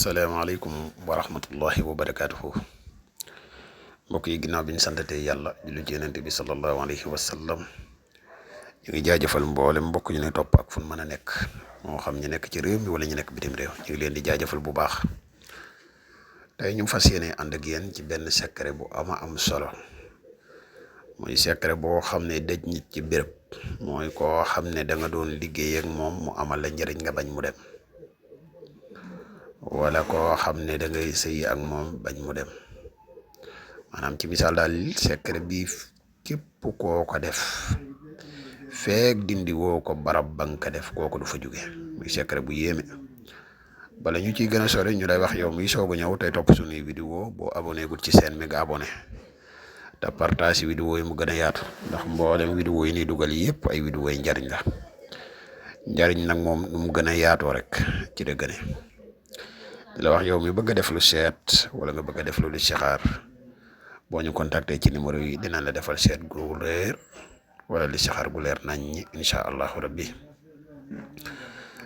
asalaamaaleykum wa rahmatullahi wa barakaatuhu mbokk yi ginnaaw bi ñu santatee yàlla julli ci yonent bi sallallahu alayhi wa sallam ñu ngi jaajëfal mboolem mbokk ñu ne topp ak fu mën a nekk moo xam ñu nekk ci réew mi wala ñu nekk bitim réew ñu ngi leen di jaajëfal bu baax. tey ñu fas yéene ànd ak yéen ci benn secret bu am solo muy secret boo xam ne dëj nit ci béréb mooy koo xam ne da nga doon liggéey ak moom mu amal la njëriñ nga bañ mu dem. wala koo xam ne da ngay sëy ak moom bañ mu dem maanaam ci misaal daal secret bi képp koo ko def feek dindi woo ko barab ba nga ko def kooku du fa jóge muy secret bu yéeme. bala ñu ciy gën a sori ñu lay wax yow muy soog a ñëw tey topp suñuy vidéo boo abonné gul ci chaîne mi nga abonné te partage vidéo yi mu gën a yaatu ndax mboolem vidéo yi ni dugal yëpp ay vidéo yi njariñ la njariñ nag moom nu mu gën a yaatoo rek ci la gëne. di la wax yow mi bëgg a def lu seet wala nga bëgg a def lu listixaar boo ñu contacter ci numéro yi dinañ la defal seet gu leer wala listixaar gu leer nañ ñi incha allahu rabbi.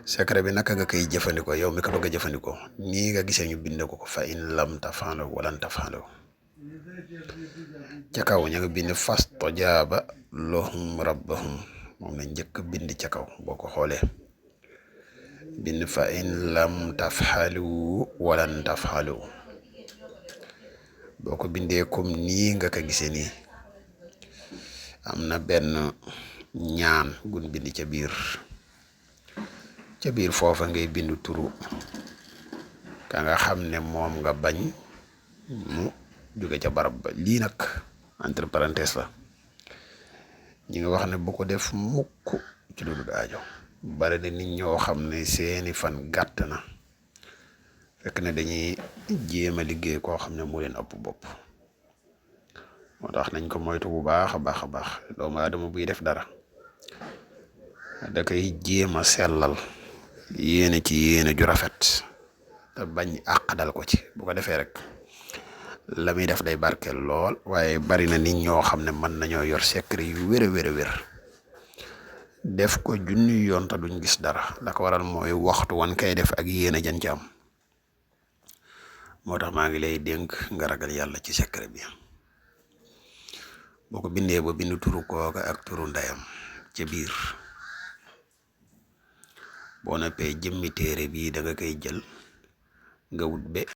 secret bi naka nga koy jëfandikoo yow mi ko bëgg a jëfandikoo nii nga gisee ñu bind ko fa in lam tafaalo walan tafaalo ca kaw ñu ngi bind fastajaaba lahum rabbahum moom lañ njëkk bind ca kaw boo ko xoolee. bind fa in lam tafxalu walan tafxalu boo ko bindee comme nii nga ko gisee nii am na benn ñaan gun bind ca biir foofa ngay bind turu ka nga xam ne moom nga bañ mu jóge ca barab ba. lii nag entre parenthèse la ñi nga wax ne bu ko def mukk ci lu dul aajo. bari na nit ñoo xam ne seeni fan gàtt na fekk ne dañuy jéem a liggéey koo xam ne moo leen ëpp bopp moo tax nañ ko moytu bu baax a baax doomu aadama buy def dara da koy jéem a sellal yéene ci yéene ju rafet te bañ àq dal ko ci bu ko defee rek la muy def day barkeel lool. waaye bari na nit ñoo xam ne mën nañoo yor secret yu wér a wér def ko junni yoon te duñ gis dara la ko waral mooy waxtu wan kay def ak yéen a jan ci am. moo tax maa ngi lay dénk nga ragal yàlla ci secret bi boo ko bindee ba bind turu kooka ak turu ndeyam ca biir boo noppee jëmmi téere bii da nga koy jël nga wut be